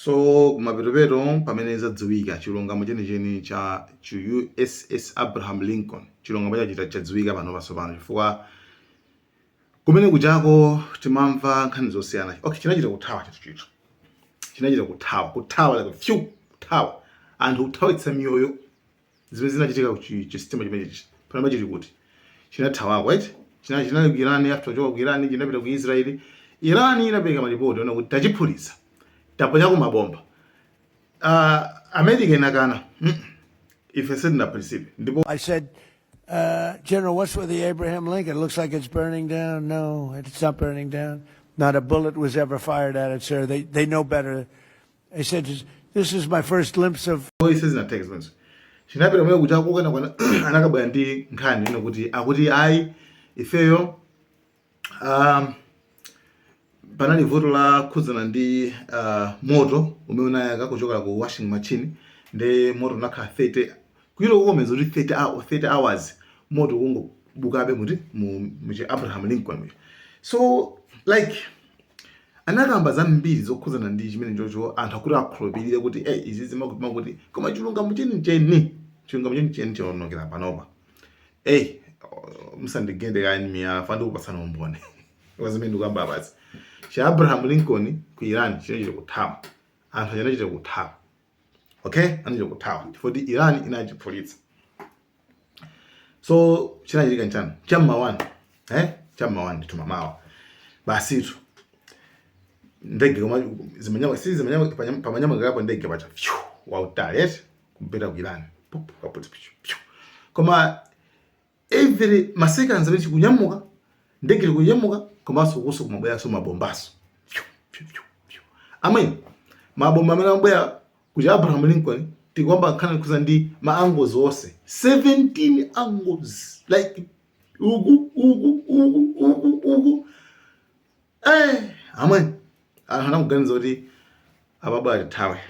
So kumapetopeto pamene zadziwika chilungamo chenicheni cha chi USS Abraham Lincoln, chilungamo chachita chadziwika pano pasopano, chifukwa kumene kuchako timamva nkhani zosiyana. Okay, chinachita kuthawa chinthu chithu, chinachita kuthawa, kuthawa like few, kuthawa anthu, kuthawitsa miyoyo. Zimene zinachitika ku chisitima chimenechi panopa chili kuti chinathawako, right? Chinali ku Iran. After kuchoka ku Iran chinapita ku Israel. Iran inapereka malipoti ona kuti tachiphulitsa, taponyako mabomba. America inakana, Ife sitinaphulitsidwe." Ndipo I said, "General, what's with the Abraham Lincoln? It looks like it's burning down." "No, it's not burning down. Not a bullet was ever fired at it, sir. They know better." I said, "This is my first glimpse of Ise zinatheka zimenezo. Chinapita kumene kuchako kana kwana anakabwera ndi nkhani ino kuti akuti ayi, ifeyo panali vuto la khudzana ndi moto umene unayaka kuchokera ku washing machine, ndi moto unakhala 30 kuchita kukomeza kuti 30 hour, 30 hours moto kungobukabe muti mu chi Abraham Lincoln muja. So like anakamba zambiri zokhudzana ndi chimene chocho, anthu akuti akhulupirire kuti eh, izi zimakuti makuti, koma chilungamo chenicheni, chilungamo chenicheni chaonekera panopa. Ey, musandigende kani miyala fa, ndikupatsani umboni kwa zimene ndikuyamba apazi. Cha Abraham Lincoln ku Iran chinachita kuthawa, anthu anachita kuthawa, okay, anachita kuthawa chifukwa kuti Iran inachiphulitsa. So chinachitika nchani? Cham'ma 1, cham'ma 1 ndithu, mamawa basitu, ndege koma zimanyama si zimanyama pamanyamukirapo ndege pacha phew, wautali eti kupita ku Iran. Pup, kaputi phew, phew. Koma every ma seconds amene chikunyamuka ndege likunyamuka, komanso kuso kumabweranso mabombaso. Phew, phew, phew, phew. Amene mabomba amene amabwera kuja Abraham Lincoln, tikuyamba nkhani kuza ndi ma angles onse 17 angles, like uku, uku, uku, uku, uku. Amene anthu anakuganiza kuti apabwa tithawe,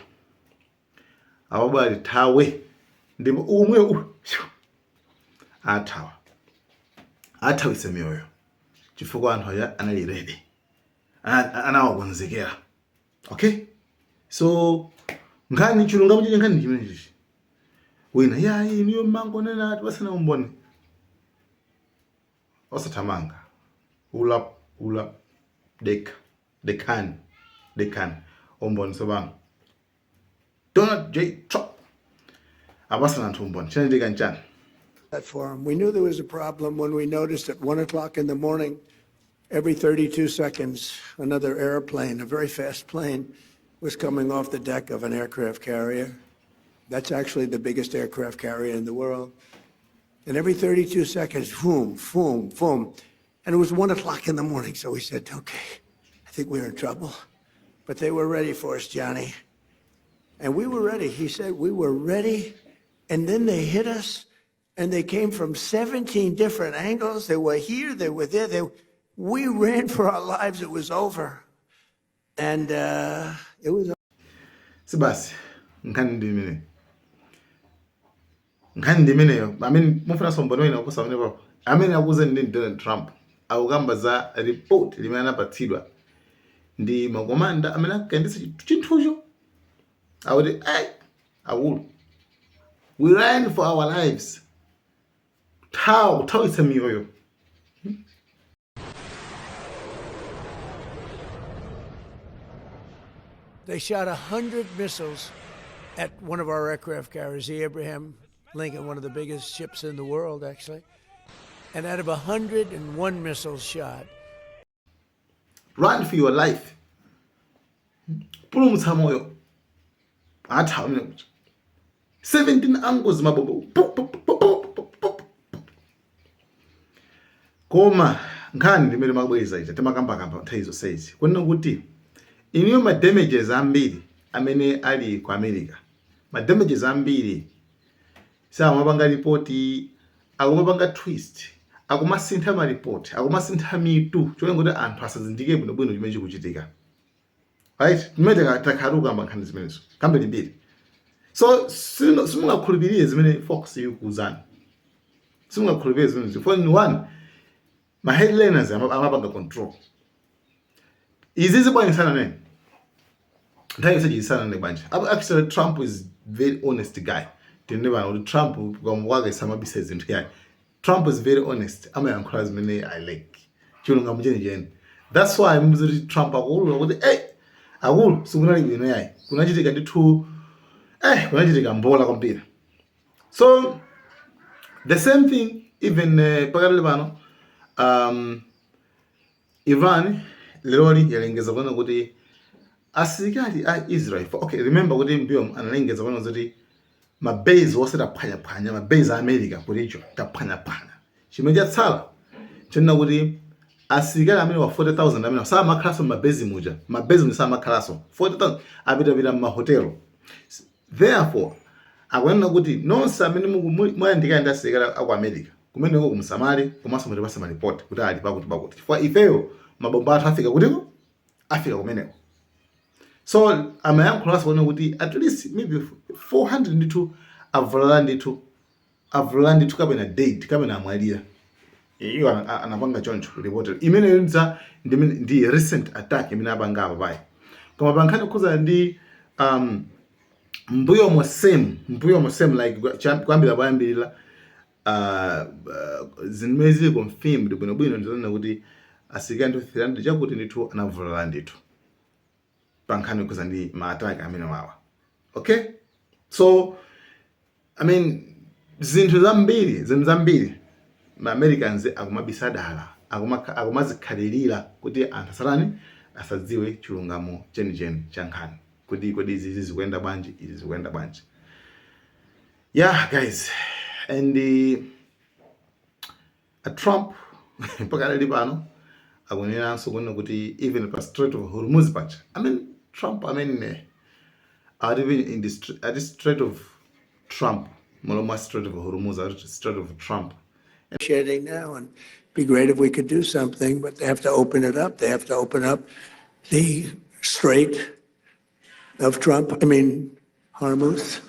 apabwa tithawe, ndipo umwe athawa, athawitsa miyoyo, chifukwa anthu aja anali ready, anawakonzekera. Okay, so nkhani chilungamo chili nkhani chimene chichi wina yayi niyo mangonena ati pasana umboni, osathamanga, ula ula deka dekani dekani umboni. Tsopano Donald J Trump apasana anthu umboni, chinachitika nchani? platform. We knew there was a problem when we noticed at 1 o'clock in the morning, every 32 seconds, another airplane, a very fast plane, was coming off the deck of an aircraft carrier. That's actually the biggest aircraft carrier in the world. And every 32 seconds, boom, boom, boom. And it was 1 o'clock in the morning, so we said, "Okay, I think we're in trouble." But they were ready for us, Johnny. And we were ready. He said, "We were ready." And then they hit us, and they came from 17 different angles. They were here, they were there. We ran for our lives. It was over. And it was Si basi, nkhani ndi imeneyo, nkhani ndi imeneyo. Amene mufunanso umboni wina kuposa pamene papo, amene akuuza ndi Donald Trump, akukamba za report limene anapatsidwa ndi makomanda amene akayendetsa chinthucho, akuti ai akulu, we ran for our lives, thawa, kuthawitsa miyoyo. They shot 100 missiles at one of our aircraft carriers, the Abraham Lincoln, one of the biggest ships in the world, actually. And out of 101 missiles shot, Run for your life, pulumutsa moyo, athawa amene kuja 17 angles, mabomba pu, pu, pu, pu, pu, pu, pu. Koma nkhani ndimene makabwereza ija timakambakamba nthawi zonsezi, kunena kuti iniyo ma damages ambiri amene ali ku America, ma damages ambiri samapanga ripoti, akumapanga twist, akumasintha maripoti, akumasintha mitu cholinga kuti anthu asazindikire bwinobwino chimene chikuchitika, right? Timene takhala tikukamba nkhani zimenezo kambirimbiri. So simungakhulupirire zimene Fox ikukuuzani, simungakhulupirire zimenezo. For one, ma headliners amapanga control izi zibwanisana nene. Nthawi yonse chisanane bwanji? Actually, Trump is very honest guy. Tinene pano kuti Trump kwambo kwake samabisa zinthu yayi. Trump is very honest, amayankhula zimene, I like chilungamo chenicheni. That's why muziti Trump akuulula kuti, "Ey, akulu, sikunali bwino yayi, kunachitika ndithu, kunachitika mbola kwambiri." So the same thing even pakatali pano, Iran leroli yalengeza kuona kuti asilikali a Israel, okay, remember kuti mbuyo analengeza kuona kuti mabase wonse taphwanyaphwanya, mabase a America ku region taphwanyaphwanya. Chimene chatsala chonena kuti asilikali amene wa 40,000 amene samakhalanso mabase muja, mabase muja samakhalanso, 40,000 apitapita mmahotelo. Therefore akuyenera kuti nonse amene mwayandikana ndi asilikali aku America kumeneko kumusamale, komanso mutipase malipoti kuti ali pakuti pakuti, chifukwa ifeyo mabomba athu afika kutiko, afika kumeneko. So amayankhulanso kuona kuti at least maybe 400 ndithu avulala ndithu, avulala ndithu kapena dead kapena amwalira. Iyo anapanga choncho report imeneyo ndza ndi recent attack imene apanga apa payi. Koma pa nkhani kukhudzana ndi mbuyomo same like kuyambira poyambirira, zimene zili confirmed bwinobwino ndizonena kuti asilikali ndithu 300 chakuti ndithu anavulala ndithu pa nkhani yokhuza ndi ma attack amene wawa. Okay, so I mean, zinthu zambiri ma Americans akumabisa dala, akumazikhalirira kuti anthu asatani, asadziwe chilungamo chenicheni cha nkhani, kuti kodi izi zikuyenda bwanji, izi zikuyenda bwanji. Yeah guys, and Trump mpaka lero pano akunenanso kunena kuti even pa Strait of Hormuz pacha, I mean, Trump, I mean, ati even in the at the Strait of Trump, malo mwa Strait of Hormuz, ati Strait of Trump. Negotiating now, and be great if we could do something, but they have to open it up. They have to open up the Strait of Trump, I mean, Hormuz.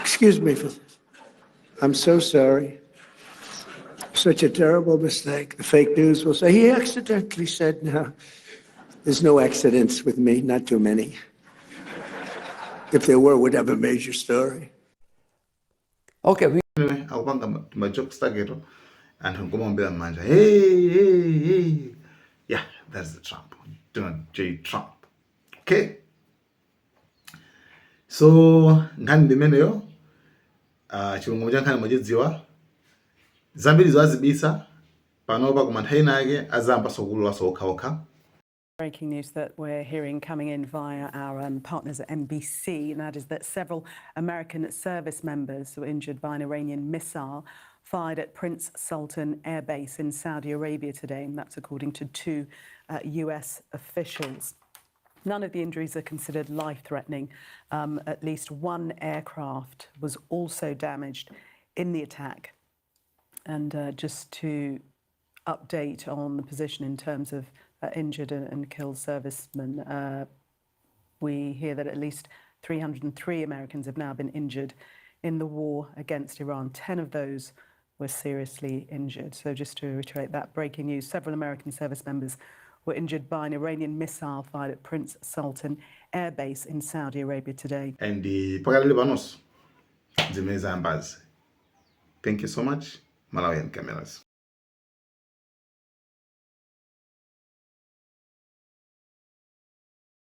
Excuse me for this. I'm so sorry. Such a terrible mistake. The fake news will say he accidentally said no. There's no accidents with me, not too many. If there were, we'd have a major story. Okay, we Anyway, akupanga ma jokes taketo, anthu nkumaombera m'manja, "Hey, hey, hey." Yeah, that's the Trump, Donald J Trump. Okay, so nkhani ndimeneyo. Chilungamo cha nkhani mwachidziwa. Zambiri zazibisa panopa, koma nthawi inake azayambanso kuululaso okhaokha. Breaking news that we're hearing coming in via our partners at NBC, and that is that several American service members were injured by an Iranian missile fired at Prince Sultan Air Base in Saudi Arabia today, and that's according to two US officials. None of the injuries are considered life threatening. At least one aircraft was also damaged in the attack. And just to update on the position in terms of injured and killed servicemen, we hear that at least 303 Americans have now been injured in the war against Iran. 10 of those were seriously injured. So just to reiterate that breaking news, several American service members were injured by an Iranian missile fired at Prince Sultan Air Base in Saudi Arabia today. And pakatali panonso zimene zayambazi. Thank you so much, Malawian Cameras.